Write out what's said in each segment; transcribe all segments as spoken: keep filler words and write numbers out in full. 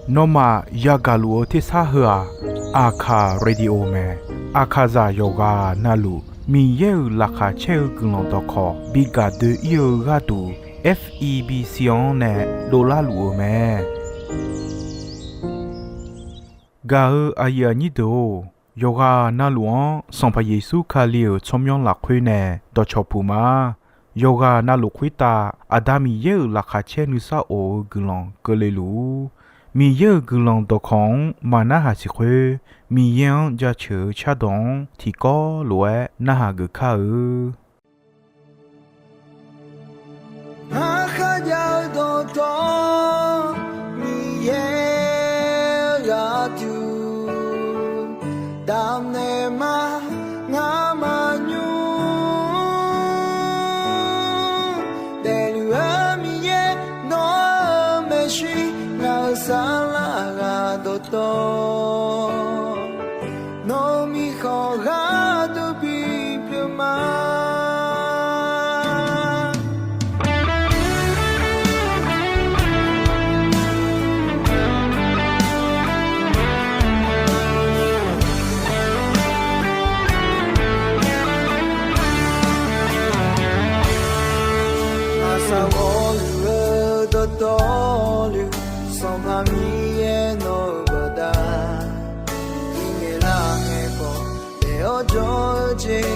Nawmaf yagaq luf-eu tersar heu-aq, Aqkaq Radio mae. Aqkaqzaq yawqghaq navluf Miqyaer-euq laqkhaq caer-eu guiqlanq dawqkawq bi gaq doe-ir-eu gharduq, F E B C-anr nae dovlar luf-eu mae. Gaq-eu aqyuif aqnyir deuq-or, yawqghaq navluf-anr Sanqpaq Yeqsur Kali-euq tsawrmyanr lafkhoer nae dawqcawq puq ma. Yawqghaq navluf khoertav Aqda Miqyaer-euq laqkhaq caer nuisar of-eu guiqlanq keuvle luf-ur. Miqyaer-euq guiqlanq dawqkawq-anr maqnarhaq siq khoer, Miqyaer-anr jaceuq-eu cardawq-anr tiqkawv lof-aer narhaq geuf kar-eu. Ngar kharjav-eu dawqtawvluf, Miqyaer-eu gharduq damnaeq ma. Ngar maqnymr daefluf-eu Miqyaer, nawr-eu maeqshi ngaq-euq saflar ghaq dawqtawvluf, nawq-eu mirkhanq gharduq bipyeuf ma. Aqsaq ghawqluf-eu dawqtawvluf, Sanqpaq Miqyaer nawq-eu baqda, iqngaeq lar ngaeq khawf daef-awr jawr-eu jeq,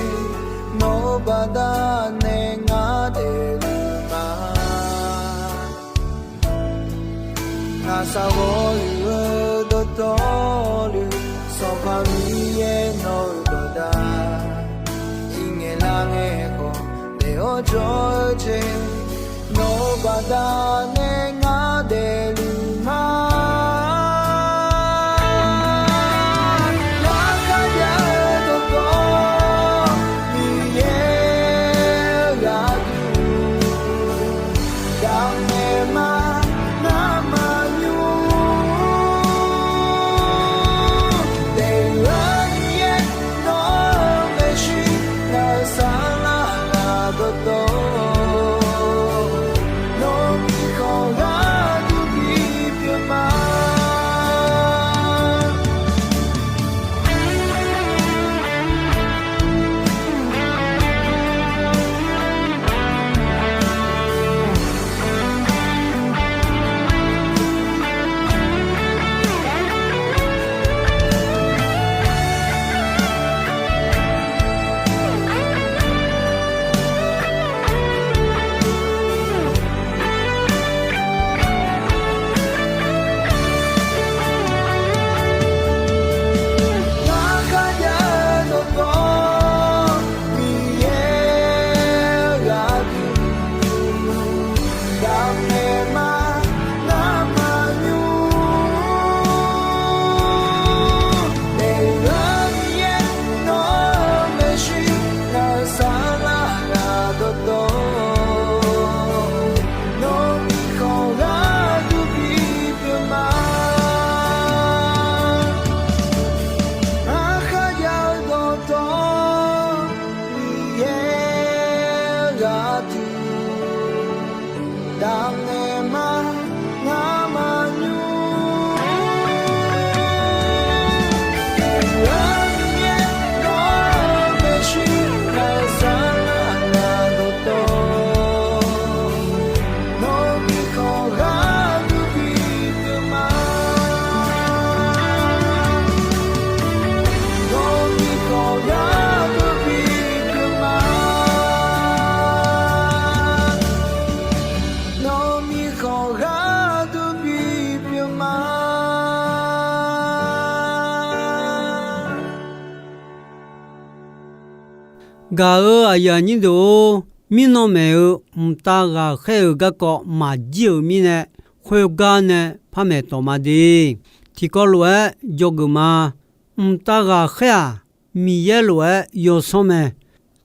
nawq-eu baqda nae ngar daefluf ma. Aqsaq ghawqluf-eu dawqtawvluf, Sanqpaq Miqyaer nawq-eu baqda, iqngaeq lar ngaeq khawf daef-awr jawr-eu jeq, nawq-eu baqda nae ngar daefluf ma. Ngar kharjav-eu dawqtawvluf, Miqyaer-eu gharduq damnaeq ma. Ngar maqnymr daefluf-eu Miqyaer, nawr-eu maeqshi ngaq-euq saflar ghaq dawqtawvluf, nawq-eu mirkhanq gharduq bipyeuf ma. Ngar kharjav-eu dawqtawvluf, Miqyaer-eu gharduq damnaeq ma. Ngar maqnymr daefluf-eu Miqyaer, nawr-eu maeqshi ngaq-euq saflar ghaq dawqtawvluf, nawq-eu mirkhanq gharduq bipyeuf ma. Ngar kharjav-eu dawqtawvluf, Miqyaer-eu gharduq damnaeq ma. Ngar maqnymr daefluf-eu Miqyaer, nawr-eu maeqshi ngaq-euq saflar ghaq dawqtawvluf, nawq-eu mirkhanq gharduq bipyeuf ma. Nawq-eu mirkhanq gharduq bipyeuf ma. Nawq-eu mirkhanq gharduq bipyeuf ma. Gaq-eu aqyuif aqnyir deuq-or, mirnan maeq-eu mqtav ghaqkhaer-euq garkawv maqjir-euq mirnae, khoergar nae par maeq tawq ma de. Tiqkawv lof-aer dzawgeuf ma. Mqtav ghaqkhaer-aq, Miqyaer lof-aer yawsanr mae.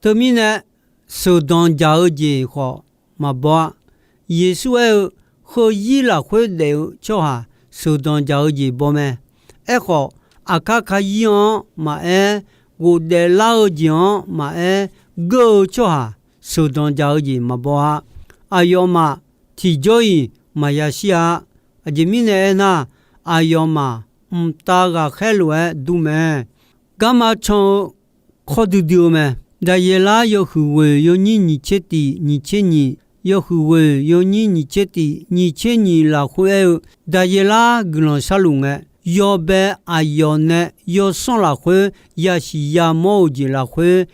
Teumirnae, sheuqdanq jaq-eu jeq khawf maqbaw-a. Yeqsur aer-eu, Heuzir lafkhoer daef-eu tsawrhaq sheuqdanq jaq-eu jeq baw mae. Aerkhawf, aqkar karzir-anr maqaer, ghofdaef lar-eu jeq-anr maqaer, geur-eu tsawrhaq sheuqdanq jaq-eu jeq maqbaw-a. Aqyawfmaf tiqjawr-iq maqya shir-a. Aqjeq mirnae aernar, aqyawfmaf mqtav ghaqkhaer lof-aer dur mae. Garma can-eu kawr duidui-eu mae. Daqyeqlar yawhuiq ghoeq yawnyir nyiq tser tiq nyiq tser nyiq, yawhuiq ghoeq yawnyir nyiq tser tiq nyiq tser nyiq lafkhoer aer-eu, Daqyeqlar guiqlanq sharluf ngae, yawbae aqyawf nae yawsanr lafkhoer yasiq yamawr-euq jeq lafkhoer,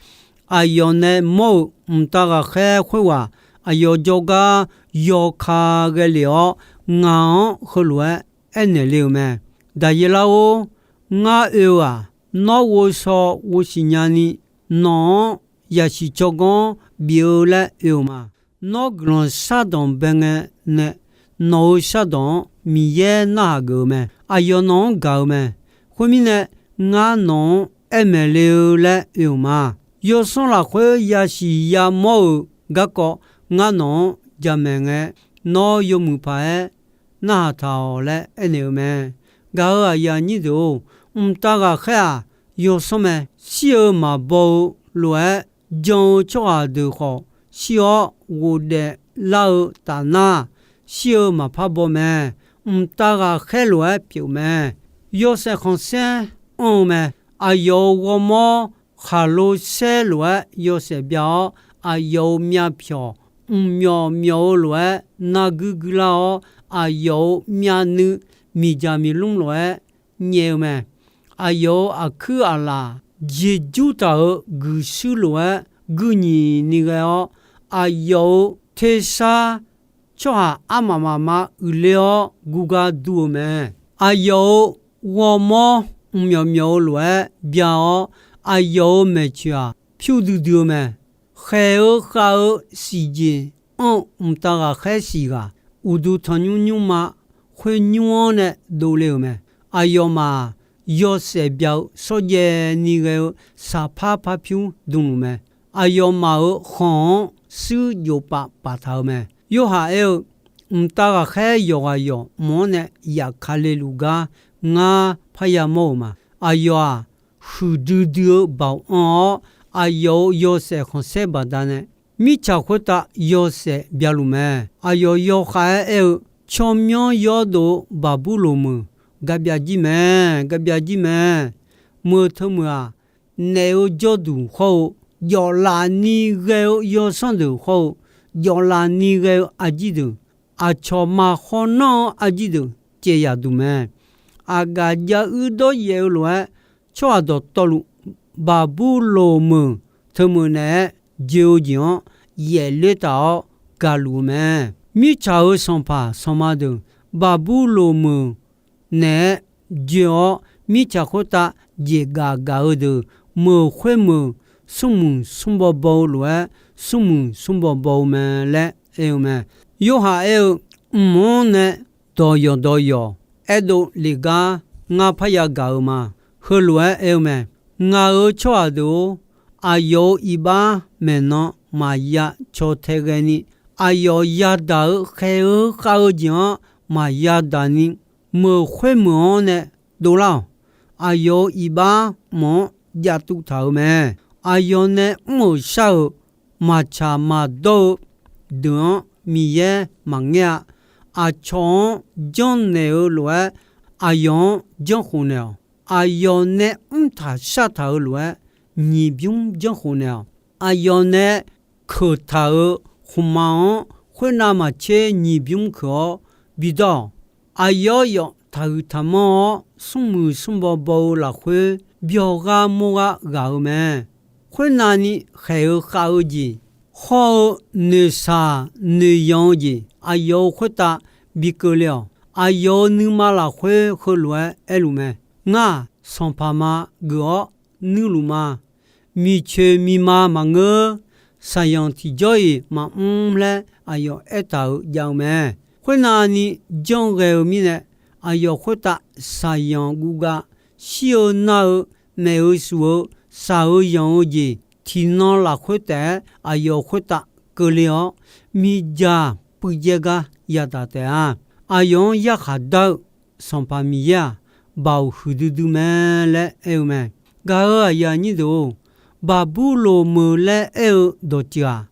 aqyawf nae mawr-euq mqtav ghaqkhaer khoerghaq aqyawf jawrgar yawka ghae lef-awr, ngaq-anr heulof-aer aernaeq le-euq mae. Daqyeqlar-or, ngar oe-eu-aq, nawr ghovshaw ghovsiq nyani nawq-anr yasiq tsawrganr bif-eu laer oe-euq ma. Nawr guiqlanq shardanq bae ngae nae, nawq-euq shardanq-anr Miqyaer narhaq geuf-eu mae. Aqyawf nawq-anr gaq-eu mae. Khoermirnae, ngar nawq-anr aer maeq le-eu laer oe-euq ma. Yawsanr lafkhoer yasiq yamawr-euq garkawv ngar nawq-anr jamaeq ngae, nawr yawmuiq paq-aer narhaq taq-awq laer aernaeq-eu mae. Gaq-euq aqyuif aqnyir deuq-or, mqtav ghaqkhaer-aq, yawsanr mae. Shir-eu maqbaw-eu lof-aer jan-eu tsawrhaq deuq khawf, shir-awr ghofdaef lar-eu taf nar, shir-eu maqpar baw mae. Mqtav ghaqkhaer lof-aer pyeuf mae. Yawshaef khanqsaer anr-eu mae. Aqyawf-euq ghawrmawr khaqlo saer lof-aer yawshaef bya-awr, aqyawf-euq myavpyawq mqmyawf myawf-eu lof-aer narguir guirlar-awr, aqyawf-euq myavnuiv miqdzaq miqlmr lof-aer nyaev-eu mae. Aqyawf-euq aqkuir aqlaf jeqjur taq-euq guiqshuir lof-aer guir nyiq ni ghae-awr, aqyawf-euq tersar tsawrhaq armaf mafma uiqler-awr gugar dur-eu mae. Aqyawf-euq ghawrmawr mqmyawf myawf-eu lof-aer bya-awr, aqyawf-euq maeqtsoeq-aq, pyur duidui-eu mae. Khaeq-eu khav-eu siqjeq anr-eu mqtav ghaqkhaer siq ghaq, uqduq tanqnymr nymrma khoer nymr-anr nae dovle-euq mae. Aqyawfmaf-aq, yawshaef bya-eu shawrjaev ni ghae-eu saqpar parpyur dmluf mae. Aqyawfmaf-euq khanq-anr shuir jofpav paftaq-eu mae. Yorhaq aer-eu, mqtav ghaqkhaer yawqghaq yawq mq-anr nae yafkale luf gar ngar parya mawr-euq ma. Aqyawf-aq, huiqdui dui-eu baoq anr-awr, aqyawf-euq yawshaef khanqsaer baqdanae, mirtsaq khoertav yawshaef bya luf mae. Aqyawf yawkhav-aer aer-eu, tsawrmyanr yawdov-eu Baqburloq meuq garbyav jir mae, garbyav jir mae. Meuq teumeuq-aq, naef-eu jawrduq hawr-eu, jawflaf ni ghae-eu yawsanr deuq hawr-eu, jawflaf ni ghae-eu arjir deuq, aqcawq maqkhawr nanr-eu arjir deuq caev yaq duq mae. Aqgaf jav uir dawr yaef-eu lof-aer, tsawrhaq dawqtawvluf Baqburloq meuq teumeuq naeq-aer joe-eu jeq-anr yaefler taf-awr gaqluf-eu mae. Mirtsaq-euq sanqpaq sanqma deuq Baqburloq meuq naeq-aer joe-awr, mirtsaq khoertav jeqgaf gaq-eu deuq, meuq khoermeuq smrmuiq smrbaw baw-eu lof-aer, smrmuiq smrbaw baw-eu mae laer aer-eu mae. Yorhaq aer-eu, mq-anr nae dawqyawq dawqyawq aerdov lef gar ngar parya gaq-eu ma. Heulof-aer aer-eu mae. Ngaq-euq tsawrhaq deuq-or, aqyawf-euq iqbax maeqnan maqya caw tae ghae ni, aqyawf yadaq-eu khaeq-eu khav-eu jeq-anr maqya daq ni, meuq khoer meuq-anr nae dovlar-awq. Aqyawf-euq iqbax mq-anr javtuv taq-euq mae. Aqyawf nae mr-euq shar-euq maqtsaq maqdawr-eu deuq-anr Miqyaer maqngaer-a. Aqcawq-anr janrnaeq-eu lof-aer, aqyawf-anr janrkhof naeq-awq. Aqyawf nae mrtaq shartaq-eu lof-aer, nyiq bymr janrkhof naeq-awq. Aqyawf nae keuq taq-euq khmqmaq-anr khoernav maqtser nyiq bymr keuq-awr bidawr-awq. Aqyawf yawf taqhuiq taqmanr-awr, smrmuiq smrbaw baw-eu lafkhoer, byawq gha mawr gha ghaq-eu mae. Khoernavni khaeq-eu khav-eu jeq, hawr-eu noeqshaq noeqyanq-eu jeq, aqyawf-euq khoertav bi keuvle-awq. Aqyawf-euq nuima lafkhoer heulof-aer aerluf mae. Ngar-aq, sanqpaq ma geuf-awr nuirluf ma. Miqcoeq miqma maqngeur, saqyanq tiqjawr-iq maqmr laer aqyawf aertaq-euq jav-eu mae. Khoernavni janr ghae-eu mirnae, aqyawf khoertav saqyanq guvgav, shir-eu nar-eu, maef-eu shuf-eu, shaq-eu yanq-eu jeq, tiqnan lafkhoer taef-aer aqyawf khoertav keuvle-awr, miqdzaq puivjaev gar yadaq taef-a. Aqyawf-anr yarkhaq dar-eu Sanqpaq Miqyaer-aq, baoq huiqdui dui mae laer aer-eu mae. Gaq-euq aqyuif aqnyir deuq-or, Baqburloq meuq laer aer-eu dawqtsuif-aq,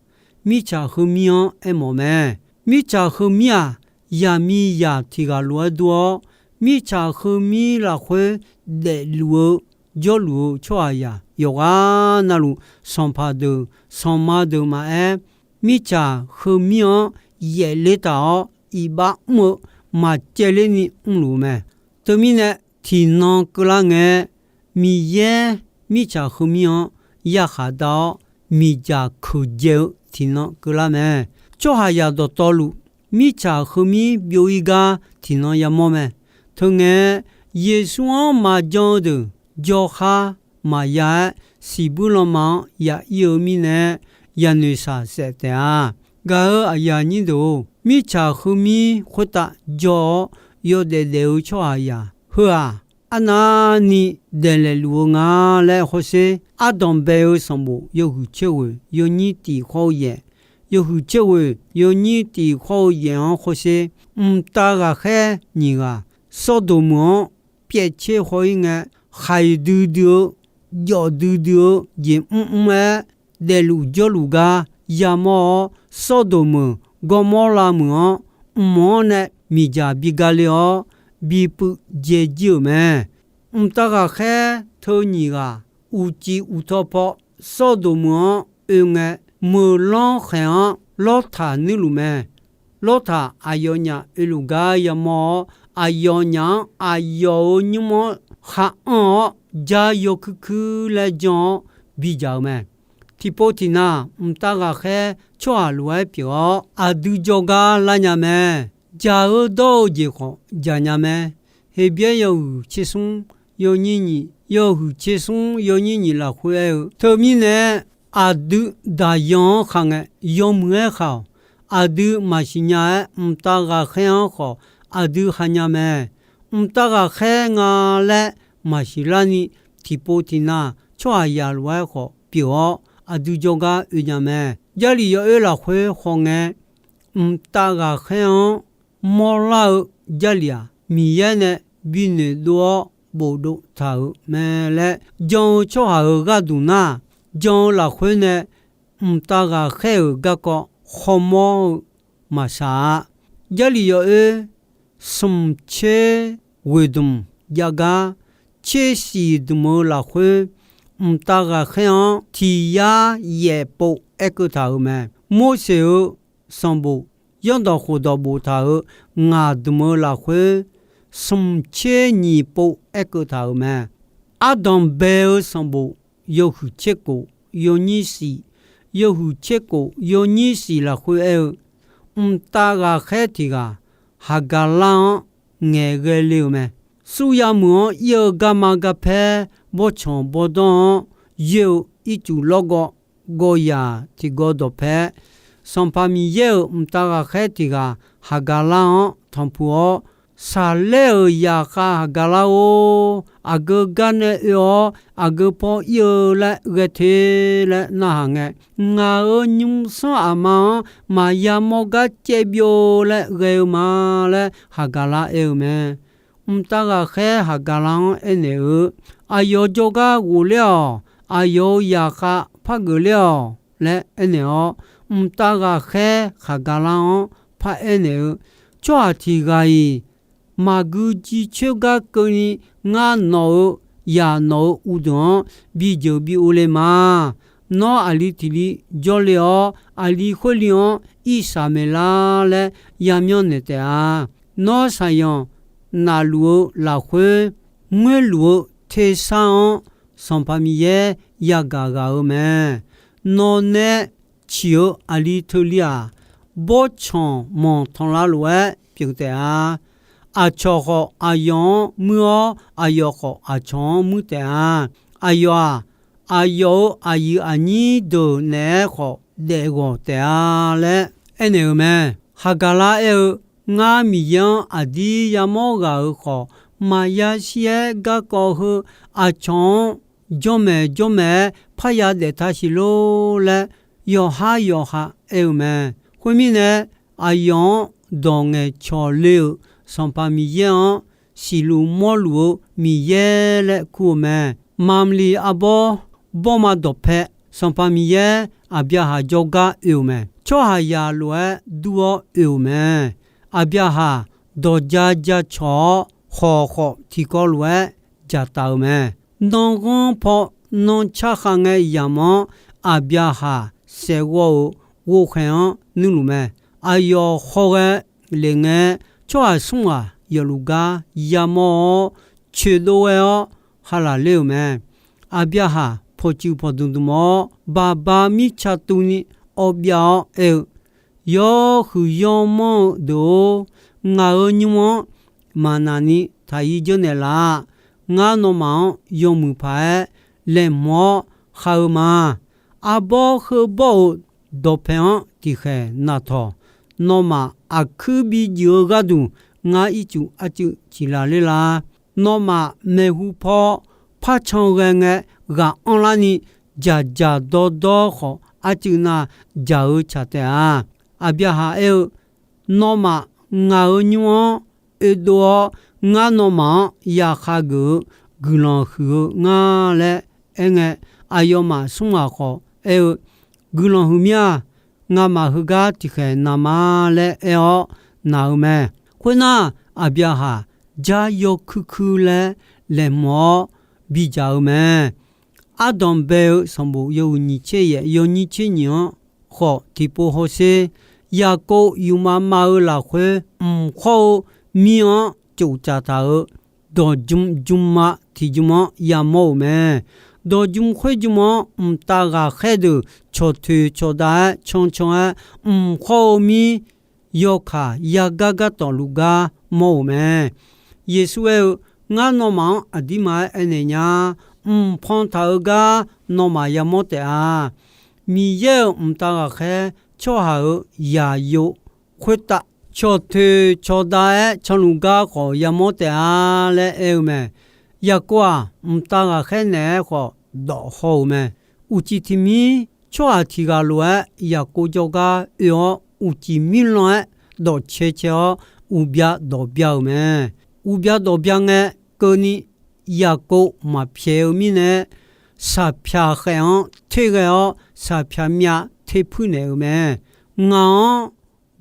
mirtsaq heumir-anr aermawf mae. Mirtsaq heumir-aq, zaqmiqzaq tiq ghaq lof-aer dur-awr, mirtsaq heumir lafkhoer daefluf-eu jawrluf-eu tsawrhaqzaq yawqghaq navluf, sanqpaq deuq sanqma deuq maqaer, mirtsaq heumir-anr yaefler taq-awr iqbax mr-eu maqcaevler ni mrluf-eu mae. Teumirnae, tiqnan keuvlar ngae, Miqyaer mirtsaq heumir-anr yarkhaq da-awr, miqdzaq keuqdzae-eu tiqnan keuvlar mae. Tsawrhaqzaq dawqtawvluf, mirtsaq heumir byov-ir gar tiqnan yamawr mae. Teungae, Yeqsur-anr maqjan-eu deuq jawrkhar maqya-aer, siqbuir lanma-anr ya'ir-eu mirnae, yanoeq shaq saef taef-a. Gaq-euq aqyuif aqnyir deuq-or, mirtsaq heumir khoertav jawr-awr yawdaef daef-eu tsawrhaqzaq heu-aq, arnavni daeqlaeq luf-eu nga laer hawsher. Ardanq bae-eu sanqbof yawhuiq tser ghoeq yawnyir tiq khawr-eu yaef, yawhuiq tser ghoeq yawnyir tiq khawr-eu yaef-anr hawsher. Mqtav ghaqkhaer nyiq ghaq, Sawrdoq meuq-anr pyaev tser haw-ir ngae, khaiq duidui-eu, jawf duidui-eu jeq mrmr-aer daefluf jawrluf gar yamawr-awr, Sawrdoq meuq Gawrmawrlav meuq-anr mq-anr nae miqdzaq bi gale-awr, bipuiv dzae jir-euq mae. Mqtav ghaqkhaer teu nyiq ghaq uqcif uqtaw paw Sawrdoq meuq-anr oe ngae, meuq lanr khaeq-anr Lawrtaq nuirluf mae. Lawrtaq aqyawfnyaf oeluf gar yamawr-awr, aqyawfnyaf-anr aqyawf-euq nymr-anr khar anr-awr, jar yaw kuirkuir laer jan-awr bidzaq-eu mae. Tiqpov tiqnav mqtav ghaqkhaer tsawrhaq lof-aer pyeuf-awr, aqdui jawrgar lar nya mae. Dzaq-eu dawr-eu jeq khawf dzaq nya mae. Heqbyaer yawhuiq tser smr yawnyir nyiq, yawhuiq tser smr yawnyir nyiq lafkhoer aer-eu, teumirnae aqdui daqyan-anr khaq ngae, yawmuiq-aer khaq-awq. Aqdui maqsiq nya-aer, mqtav ghaqkhaer-anr khawf aqdui ha nya mae. Mqtav ghaqkhaer nga laer maqsiq larni, tiqpov tiqnav tsawrhaqzaq lof-aer khawf pyeuf-awr, aqdui jawrgar oe nya mae. Jarlif yawoer lafkhoer khawf ngae, mqtav ghaqkhaer-anr mawrlar-eu Jarlif-aq, Miqyaer nae bi noeqdov-awr bofdov taq-euq mae laer jan-eu tsawrhaq-euq gharduq nar, jan-eu lafkhoer nae mqtav ghaqkhaer-euq garkawv khawmawr-eu maqsaq-a. Jarlif yawoer smq tser ghoeq dmq jav gar, tser siq dmq-eu lafkhoer, mqtav ghaqkhaer-anr tiq yar yaef pov aerkeuv taq-euq mae. Morseq-euq sanqbof zanrdawq khofdawq boftaq-euq ngaq dmq-eu lafkhoer, smq tser nyiq pov aerkeuv taq-euq mae. Ardanq bae-eu sanqbof yawhuiq tser kof yawnyir siq, yawhuiq tser kof yawnyir siq lafkhoer aer-eu, mqtav ghaqkhaer tiq ghaq Haqgaqlar-anr ngaeqghae le-euq mae. Surya meuq-anr ir-eu garma garpaer bawrtsanq bawrdanr-anr yoer-eu ircuf lawrgawv gawqyaq tiqgawr dawqpae, Sanqpaq Miqyaer-euq mqtav ghaqkhaer tiq ghaq Haqgaqlar-anr tanqpuq-awr, Saqlaer-euq zaqkhav Haqgaqlar-or, aqgeu gar nae oe-awr aqgeu paw ir-eu laer ghae te laer narhaq ngae, ngaq-euq nymrsanr aqma-anr maqya mawr gar caev byov laer ghae-eu ma laer Haqgaqlar aer-eu mae. Mqtav ghaqkhaer Haqgaqlar-anr aernaeq-eu, Aqyawf jawrgar ghofler-awq. Aqyawf-euq zaqkhav par geufler-awq laer aernaeq-awr, mqtav ghaqkhaer Haqgaqlar-anr par aernaeq-eu, Tsawrhaq tiq ghaq-iq maqgui jircoer gar keuvni ngar nawq-eu zaq nawq-eu uqduq-anr bi jeuq bi uvle ma. Nawr aqli tiq li jawrle-awr, aqli khoerli-anr irsaq maeqlar laer yamyanr naeq taef-a. Nawr saqyanq nafluf-eu lafkhoer, ngoerluf-eu tersar-anr Sanqpaq Miqyaer yagaq ghaq-eu mae. Nawq nae ciq-eu aqli teulir-aq, bawrtsanq manq tanqlar lof-aer pyeuf taef-a. Aqcawq khawf aqyawf-anr muir-awr, aqyawf khawf aqcawq-anr muir taef-a. Aqyawf-aq, aqyawf-euq aqyuif aqnyir deuq naeq-aer khawf daef ghawq taef-a laer aernaeq-euq mae. Haqgaqlar aer-eu, Ngar Miqyaer-anr aqdir yamawr ghaq-euq khawf, maqya shir-aer garkawv heu aqcawq-anr janrmaeq janrmaeq-aer parya daef taq siq lor laer, yawqhar yawqha aer-eu mae. Khoermirnae, aqyawf-anr dawq ngaeqcawq le-euq Sanqpaq Miqyaer-anr siqluf mawrluf-eu Miqyaer laer kur-eu mae. Maqmqliq arbawr bawrma dawqpae Sanqpaq Miqyaer Aqbyaqhaq jawrgar oe-euq mae. Tsawrhaqzaq lof-aer dur-awr oe-euq mae. Aqbyaqhaq dawq ja ja cawq-awr, khawq khawf tiqkawv lof-aer dzaqtaf-euq mae. Nanrghanr paw nanrcar khav ngae yamq-anr, Aqbyaqhaq saeqghawv-euq ghovkhaeq-anr nuirluf mae. Aqyawf hawghae lef ngae, tsawrhaq smr ghaq yawfluf gar yamawr-awr, coeqdov ghae-awr halaq ler-euq mae. Aqbyaqhaq pawqtsuif pawqdmq dmq-awr, baqba mirtsa tuvni awv byav-awr aer-eu, Yawhuiq yawmanr-eu deuq-or, ngaq-euq nymr-anr maqnaq ni taq-ir dzeur naeqlaf. Ngar nawmaf-anr yawmuiq paq-aer laeqhmq-awr khav-eu ma. Arbawr heubawr-euq dawqpaeq-anr tiqkhaeq naqtawq. Nawmaf aqkuir bi juif-eu gharduq, ngar ircuf arcuiv ciqlaq ler la. Nawmaf maeqhu paw parcan ghae ngae, ghaq anrlarni dzaqdzaq dawrdawr khawf, arcuiv nav dzaq-eu tsaq taef-a. Aqbyaqhaq aer-eu, Nawmaf ngaq-euq nymr-anr oedov-awr, ngar nawmaf-anr yakhav geuf-eu guiqlanq huiq-eu ngar laer aerngae, aqyawfmaf smr ghaq khawf aer-eu, Guiqlanq huiq mir-a. Ngamaf heugar tiqkhaeq naq ma laer aer-awr naq-eu mae. Khoernar, Aqbyaqhaq jar yawkuir kuir laer laeqhmq-awr bidzaq-eu mae. Ardanq bae-eu sanqbof yawhuiq nyiq tser yaef yawnyir tser nyiq-anr khawf tiqpov hawsher. Yaqkov yufmav mav-eu lafkhoer, mq khawr-eu mir-anr cof tsaf taq-euq dawq jm jm ma tiq jm-anr yamawr-euq mae. Dawq jm khoer jm-anr mqtav ghaqkhaer deuq cawqtoeq cawqdav-aer cancan-aer, mq khawr-eu mir yawkaq yagar gar tawfluf gar mawr-euq mae. Yeqsur aer-eu, Ngar nawmaf-anr aqdirma-aer aernaeq nya, mq pan taq-eu gar nawmaf yamawr taef-a. Miqyaer-euq mqtav ghaqkhaer tsawrhaq-euq yaqyo khoertav cawqtoeq cawqdav-aer canluf gar khawf yamawr taef-a laer aer-eu mae. Yaqkov-aq, mqtav ghaqkhaer naeq-aer khawf dawf haw-euq mae. Uqcif tiq mir tsawrhaq tiq ghaq lof-aer Yaqkov jawrgar oe-awr, uqcif mirlan-aer dawf cae cae-awr, uqbya dawq bya-euq mae. Uqbya dawq bya ngae keuvni, Yaqkov maqpyaeq-eu mirnae, saqpyaq khaef-anr terghae-awr, saqpyaq myav terpuir naeq-euq mae. Ngaq-anr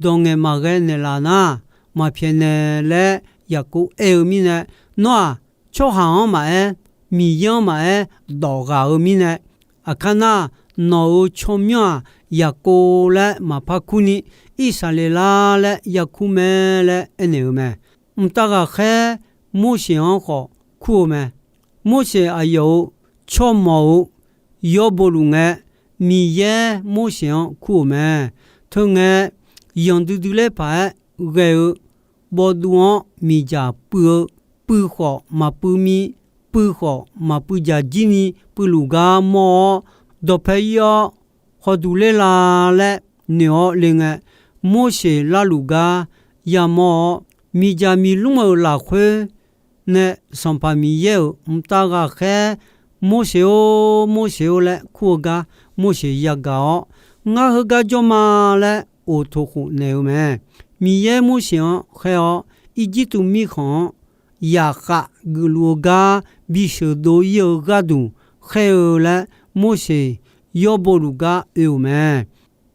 dawq ngaeq maqghae naeqlaf nar, maqpyaeq naeq laer Yaqkov aer-eu mirnae, nawr-aq, tsawrhaq-anr maqaer, Miqyaer-anr maqaer, dawq ghaq-eu mirnae, aqkar nar, nawq-euq tsawrmyanr-aq, Yaqkov laer maqpar kurni, Irsaqleqlav laer yakur mae laer aernaeq-eu mae. Mqtav ghaqkhaer Morseq-anr khawf kur-eu mae. Morseq aqyawf-euq tsawrmawq-euq yawr bo luf ngae, Miqyaer Morseq-anr kur-euq mae. Teungae, yanqdui dui laer paq-aer ghae-eu bawvduv-anr miqdzaq puiv-eu, puiv khawf maqpuiv mir, puiv khawf maqpuiv dzaq jir ni puivluf gar mawr-awr, dawqpae ir-awr hawduq ler la laer noeq-awr le ngae, Morseq larluf gar yamawr-awr, miqdzaq miqlmr-euq lafkhoer nae Sanqpaq Miqyaer-euq mqtav ghaqkhaer, Morseq-or, Morseq-or laer kur-eu gar Morseq yagaq-awr, ngar heugar jawr ma laer oqtoq khof naeq-eu mae. Miqyaer Morseq-anr khaer-awr, Irjirtuv mirkhanq-anr yaqkhav geufluf-eu gar bi sheuqdov ir-eu gharduq khaer-eu laer, Morseq yawr bo luf gar oe-euq mae.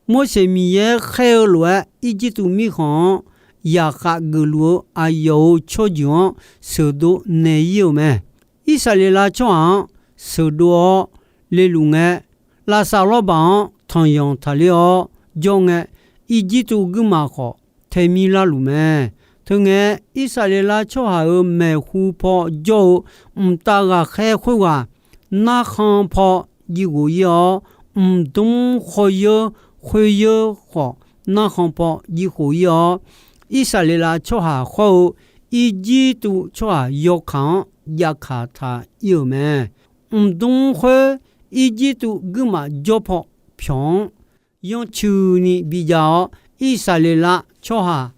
Morseq Miqyaer khaer-eu lof-aer, Irjirtuv mirkhanq-anr yaqkhav geufluf-eu aqyawf-euq tsawrjeuq-anr sheuqdov naeq ir-euq mae. Irsaqleqlav tsawrhaq-anr sheuqdov-awr leluf ngae, lavsav lawrbaq-anr tanqyanq taqler-awr jawr ngae, Irjirtuv guirmaf khawf taemir larluf mae. Teungae, Irsaqleqlav tsawrhaq-euq maeqhu paw jawr-eu mqtav ghaqkhaer khoerghaq narkhan paw jiv ghof ir-awr, mqdmr khawr yeur khoer yeur khawf narkhan paw jiv khof ir-awr, Irsaqleqlav tsawrhaq khawr-eu Irjirtuv tsawrhaq yawkaq-anr javkaq taq ir-euq mae. Mqdmr khoer Irjirtuv guirmaf jawr paw pyawq-anr yanrcuini bijav-awr, Irsaqleqlav tsawrhaq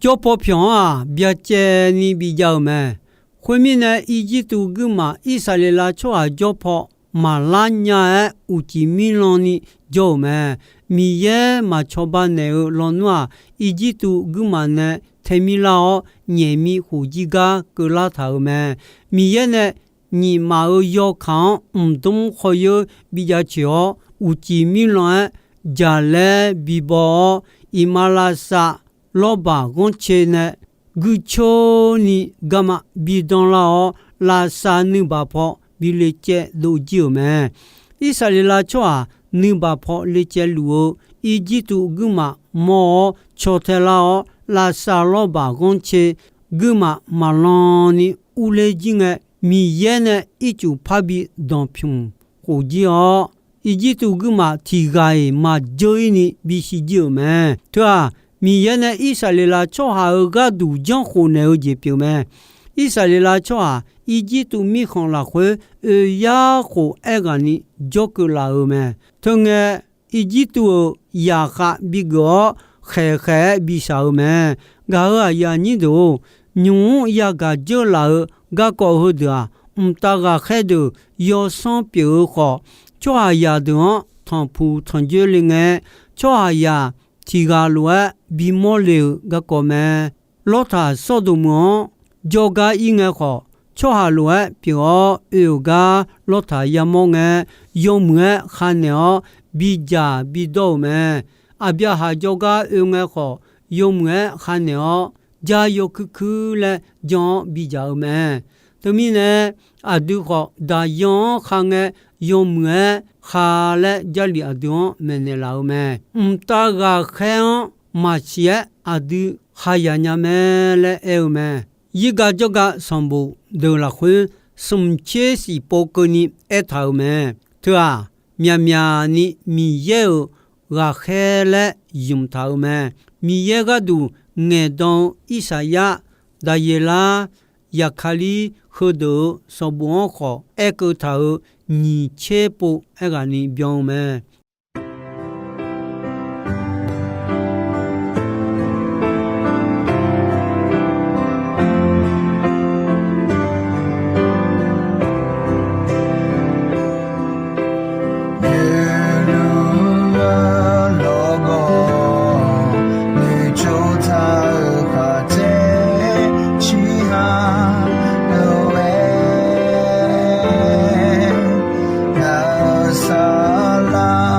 jawr paw pyawq-anr-aq, byacaevni bijav-euq mae. Khoermirnae, Irjirtuv guirmaf Irsaqleqlav tsawrhaq jawr paw maqlar nya-aer uqcif mirlan ni jawr-euq mae. Miqyaer maqcawba naeq-eu lawnmr-aq, Irjirtuv guirmaf nae taemir lar-awr, nyaef mi khof jir gar keuvlar taq-euq mae. Miqyaer nae nyiq maf-euq yawkaq-anr mqdmr khawr yeur bi jaceuq-awr, uqcif mirlan-aer jaqlaer bibaw-awr, iqmalavshav lawrbaq ghanrcae nae guiceur ni garma bidan lar-awr, lavsav nuibaq paw bi le caev dov jir-euq mae. Irsaqleqlav tsawrhaq nuibaq paw le caev luf-eu Irjirtuv guirmaf mawr-awr caw tae lar-awr, lavsav lawrbaq ghanrcae guirmaf maqlan ni urler jir ngae, Miqyaer nae ircuf parbi danqpymq khof jir-awr, Irjirtuv guirmaf tiq ghaq-iq maqjeur-ir ni bisiq jir-euq mae. Teu-aq, Miqyaer nae Irsaqleqlav tsawrhaq-euq gharduq janrkhof naeq-eu jeq pyeuf mae. Irsaqleqlav tsawrhaq Irjirtuv mirkhanq lafkhoer oe yar khof aerghaq ni jawrkeuv laf-euq mae. Teungae, Irjirtuv-euq yaqkhav bigeuf-awr, khaeq khaeq-aer bishaq-euq mae. Gaq-euq aqyuif aqnyir deuq-or, nymq-mr yagaq dzeur laf-eu garkawv heudeuq-aq, mqtav ghaqkhaer deuq yawsanr pyeuf-eu khawf, tsawrhaqzaq deuq-anr tanqpuq tanqjoer le ngae, tsawrhaqzaq tiq ghaq lof-aer bimawr le-euq garkawv mae. Lawrtaq Sawrdoq meuq-anr jawrgar ir ngae khawf, tsawrhaq lof-aer pyeuf-awr oe-euq gar Lawrtaq yamawr ngae, yawmuiq-aer khavnaeq-awr bidzaq bidawr-euq mae. Aqbyaqhaq jawrgar oe ngae khawf, yawmuiq-aer khavnaeq-awr, jar yawkuir kuir laer jan-awr bidzaq-eu mae. Teumirnae, aqdui khawf daqyan-anr khav ngae, yawmuiq-aer khav laer Jarlif aqdui-anr maeqnaeq laf-eu mae. Mqtav ghaqkhaer-anr maqsiq-aer aqdui khayaq nya mae laer aer-eu mae. Yirga jawrga sanqbof deuq lafkhoer smq tser shif pov keuvni aertaq-euq mae. Teu-aq, myaqmyaq ni Miqyaer-euq ghaqkhaer laer ymq taq-euq mae. Miqyaer gharduq ngaeqdan-eu Irsaqyar, Daqyeqlar, Yaqkalir heudeuq-euq sanqbof-anr khawf aerkeuv taq-euq nyiq tser pov aerghaq ni byan-eu mae. Noeqluf-eu lawrgawv noeqtsov taq-euq khaqdzer ciqhaq lof-aer, ngaq-euq saflar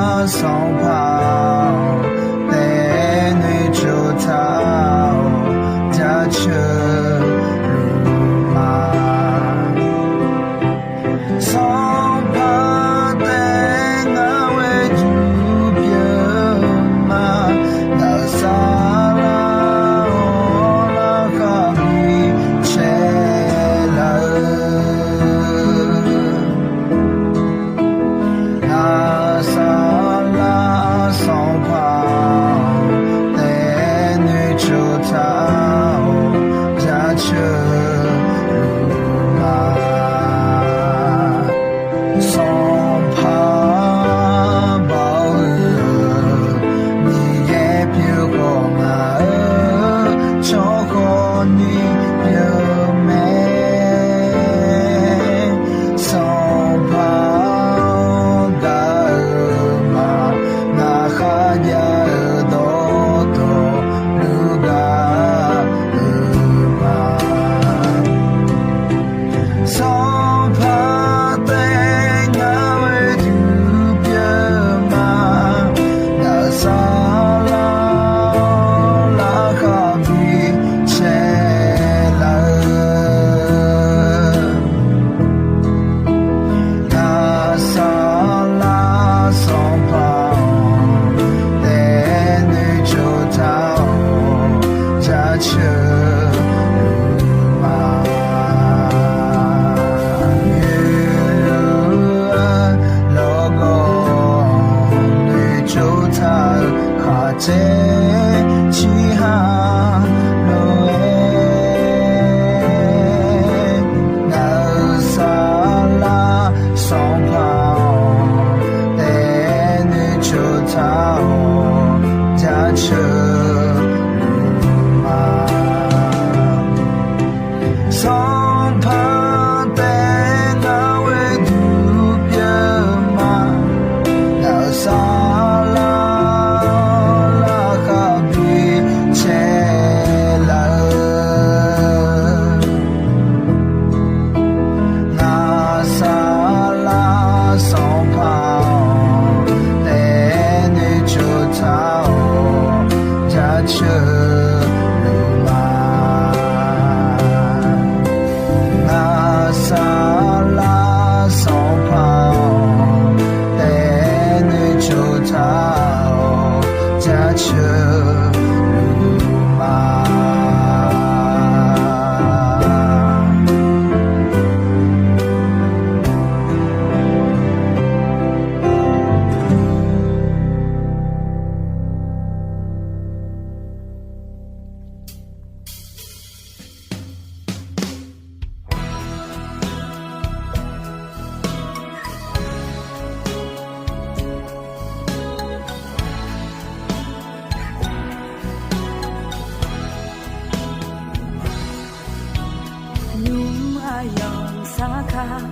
Yawsanr kaq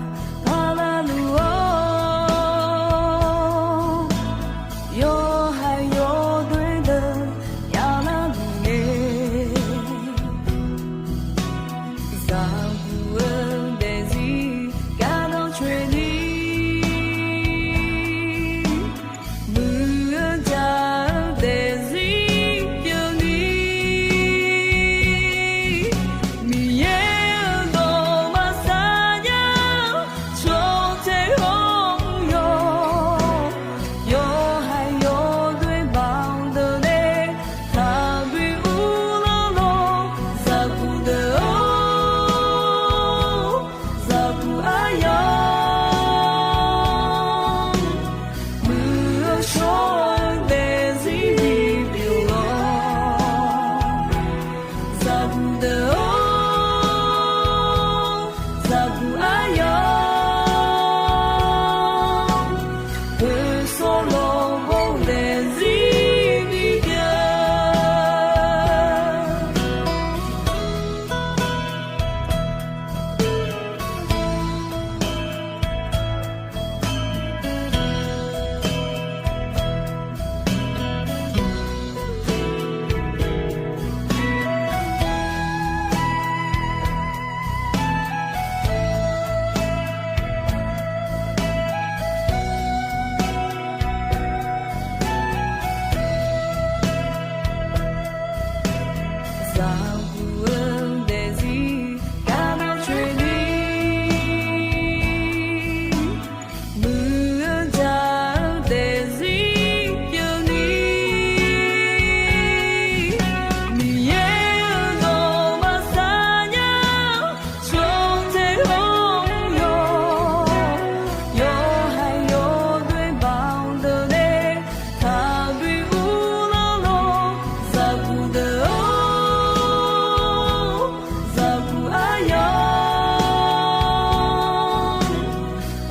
parlar luf-awr, yawhaiq yawdoer deuq javlar luf ngae, zaqguq-eu daefzir gardanr coeni, muiq-eu jaq-eu daefzir pyeufni, Miqyaer-euq dawq maqsar nya, tsawrtae hawr-eu yawq, yawhaiq yawdoer baqdeuq nae taqbi uvlanr lawr, zaqguq deuq-or, zaqguq aryamq, muiq-eu shawr-eu daefzir bipyeuf-awr, zaqguq deuq-or, zaqguq aryamq, poeqsawr lawq ghov daefzir bipyeuf. Zaqguq-eu daefzir gardanr coeni, muiq-eu jaq-eu daefzir pyeufni, Miqyaer-euq dawq maqsar nya, tsawrtae hawr-eu yawq, yawhaiq yawdoer baqdeuq nae taqbi uvlanr lawr, zaqguq deuq-or, zaqguq aryamq,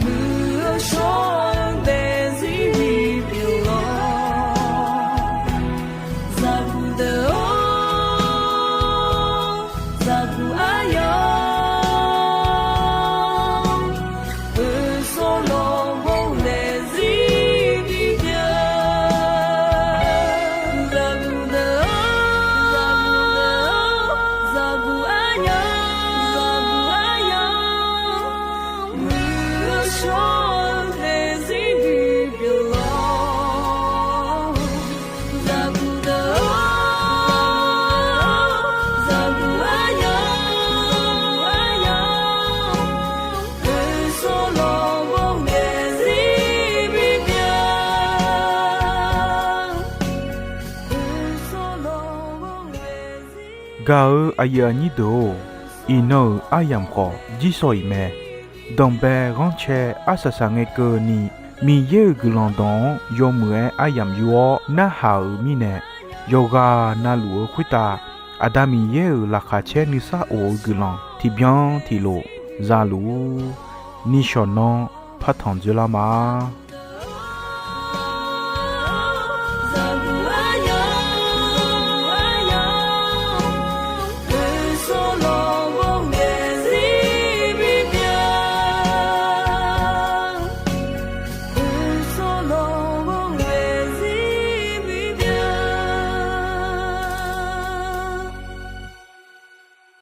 muiq-eu shawr-eu daefzir bipyeuf-awr, zaqguq deuq-or, zaqguq aryamq, poeqsawr lawq ghov daefzir bipyeuf, zaqguq deuq-or, zaqguq aryamq, zaqguq aryamq, muiq-eu shawr-eu daefzir bipyeuf-awr, zaqguq deuq-or, zaqguq aryamq, poeqsawr lawq ghov daefzir bipyeuf, poeqsawr lawq ghov daefzir. Gaq-eu aqyuif aqnyir deuq-or, iqnan-euq aryamq khawf jirsawq iq mae. Danqbae ghanrcae arsaq saq ngae keuvni, Miqyaer-euq guiqlanq dawq-anr yawmuiq-aer aryamq yur-awr narhaq-euq mirnae, yawqghaq na luf-eu khoertav Aqda Miqyaer-euq laqkhaq caer nuisar of-eu guiqlanq tiqbyan tiqlof zaluf-ur. Nishawq nanr partanq dzoerlar ma.